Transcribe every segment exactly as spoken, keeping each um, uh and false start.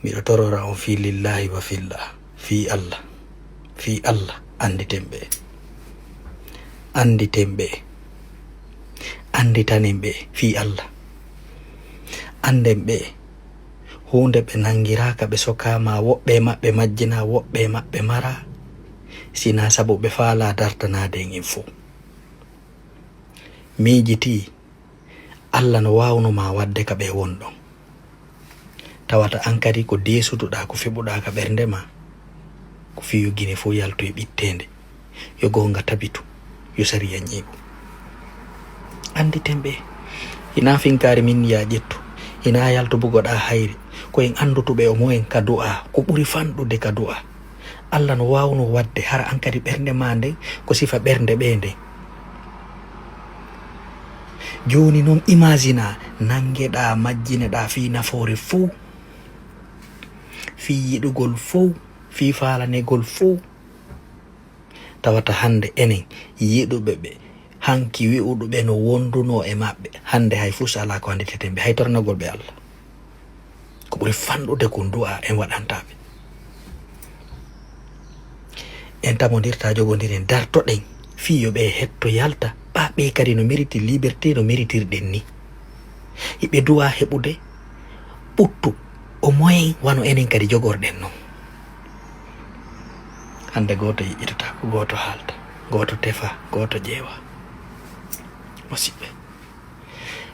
Miɗo torora on fii lillahi wa fillah, fii Allah, fii Allah, annditen ɓe. Annditen ɓe. Annditanen ɓe fii Allah. Annden ɓe. Huunde ɓe nanngiraaka, ɓe sokaama, woɓɓe e maɓɓe majjinaa, woɓɓe e maɓɓe maraa. Sinaa sabu ɓe faalaa dartanaade en en fow. Miijitii, Alla no waawno maa waɗde ka ɓe wonɗon. Tawata an kadi ko deesuduɗaa, ko feɓuɗaa ka ɓernde maa, ko fii yo Gine fow yaltu e ɓitteende, yo goonga tabitu, yo sariya ñiiɓu. Annditen ɓe, hinaa finkaari min yaa ƴettu, hinaa yaltu bugoɗaa hayre, ko en anndutuɓe o moyen ka du'aa, ko ɓuri fanɗude ka du'aa. Alla no waawno waɗde, hara an kadi ɓernde maa nden, ko sifa ɓernde ɓee nden. Jooni non, imagina, nanngeɗaa, majjineɗaa fii nafoore fow, fii yiɗugol fow, fii faalanegol fow. Tawata hannde enen yiɗuɓe ɓe, hanki wi'uɗo ɓe no wondunoo e maɓɓe, hannde hay fus alaa ko annditeten ɓe, hay toranagol ɓe Alla. Ko ɓuri fanɗude kon du'aa en waɗanta ɓe. En tamondirta, jogondiren, dartoɗen fii yo ɓe hetto yalta, ɓaa ɓe kadi no meriti liberté no meritirɗen ni. Hiɓe du'aa heɓude ɓuttu, o moyen wano enen kadi jogorɗen non. Hannde gooto yiɗitata ko gooto haalta, gooto tefa, gooto ƴeewa. Musiɓɓe,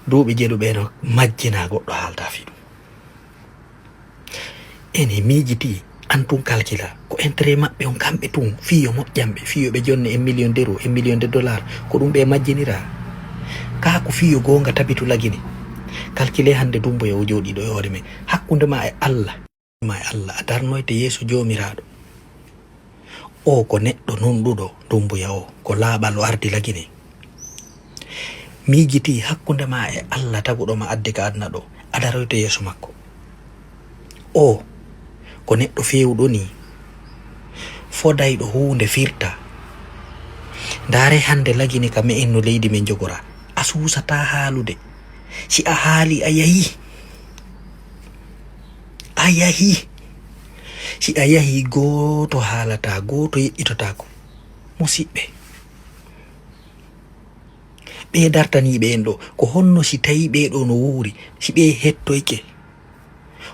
duuɓi jeɗu ɓe no majjinaa goɗɗo haalta fii ɗum. En e miijitii, an tun kalkila, ko intérêt maɓɓe on kamɓe tun, fii yo moƴƴan ɓe, fii yo ɓe jonne un million d'euros, un million de dollars, ko ɗum ɓe majjiniraa. Kaa ko fii yo goonga tabitu lagine. Kalkile hannde Dumbuya o jooɗiiɗo e hoore men. Hakkunde maa e Alla, maa e Alla, a darnoyte yeeso Joomiraaɗo. Oo ko neɗɗo nunɗuɗo, Dumbuya o, ko laaɓal o ardi lagine. Miijitii hakkunde maa e Alla taguɗo ma addi ka aduna ɗo, a daroyto yeeso makko. Oo ko neɗɗo feewuɗo nii, fodayɗo huunde firta. Ndaaree hannde lagine ka me'en no leydi men jogoraa. A suusataa haalude. Si a haalii, a yahii. A yahii. Si a yahii, gooto haalataa, gooto yeƴƴitotaako. Musiɓɓe. Ɓee dartaniiɓe en ɗoo, ko honno si tawii ɓee ɗoo no wuuri, si ɓee hettoyke?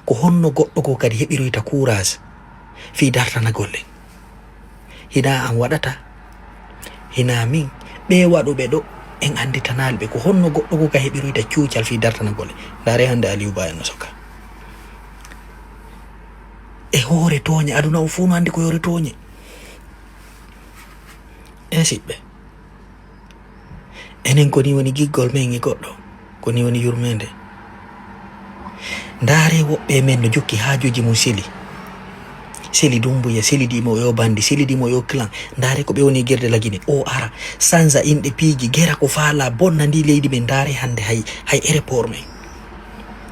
Ko honno goɗɗo goo kadi heɓiroyta courage fii dartanagol en? Hinaa an waɗata, hinaa min, ɓee waɗuɓe ɗoo, en annditanaali ɓe. Ko honno goɗɗo goo ka heɓiroyta cuucal fii dartanagol en? Ndaaree hannde Aliou Ba en no soka. E hoore tooñe, aduna on fow no anndi ko hoore tooñe. Ee siɓɓe. Enen ko nii woni giggol men e goɗɗo, ko nii woni yurmeende. Ndaaree woɓɓe e men no jokki haajuuji mum seli. Seli Dumbuya, seli ɗi mo yo bandi, seli ɗi mo yo clan. Ndaaree ko ɓe woni e gerde lagine. O ara, sanza inɗe piiji, gera ko faalaa, bonna ndii leydi men. Ndaaree hannde hay, hay aéroport men.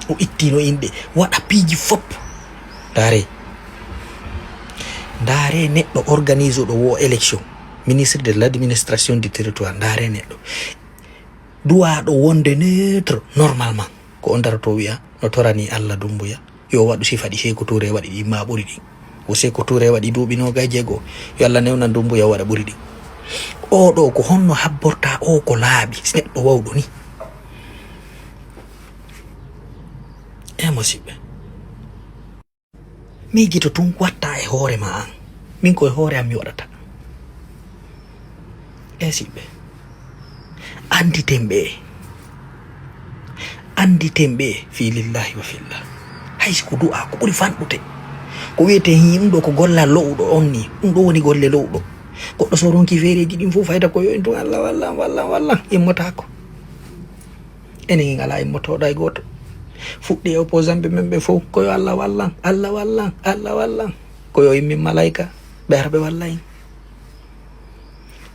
O ittino inɗe, waɗa piiji fop. Ndaaree. Ndaaree neɗɗo organise ɗo wo élection. Ministre de l'administration du territoire, ndaaree neɗɗo. Du'aaɗo wonde neutre normalement. Ko on daroto wi'a, no toranii Alla Dumbuya. Yo waɗu sifa ɗi Seeku Tuure waɗi ɗi maa ɓuri ɗi. Wo Seeku Tuure waɗi duuɓi noogay jeego. Yo Alla newnan Dumbuya o waɗa ɓuri ɗi. Oo ɗoo ko honno habbortaa oo ko laaɓi, si neɗɗo wawɗo nii? E musiɓɓe. Miijito tun watta e hoore maa an. Min ko e hoore am mi waɗata. E siɓɓe. Annditen ɓe. Annditen ɓe fii lillahi wa fillah. Hay si ko du'aa, ko ɓuri fanɗude. Ko wi'etee hii, ɗum ɗoo ko gollal lo'uɗo on nii. Ɗum ɗoo woni golle lo'uɗo. Goɗɗo so ronki feereeji ɗin fow fayda ko yo en tun Allah wallan, wallan, wallan. Immotaako. Enen en alaa immotooɗo hay gooto. Fuɗɗi e opposant ɓe men ɓe fow, ko yo Allah wallan, Allah wallan, Allah wallan. Ko yo immin malayka, ɓe ara ɓe walla en.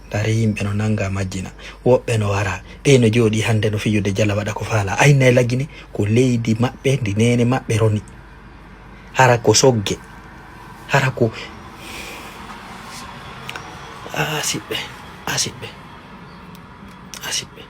Ndaaree yimɓe no nannga majjina, woɓɓe no wara, ɓee no jooɗii hannde no fijude jala waɗa ko faalaa. Ayna e lagine, ko leydi maɓɓe, ndi neene maɓɓe roni. Hara ko sogge, hara ko, a siɓɓe, a siɓɓe, a siɓɓe.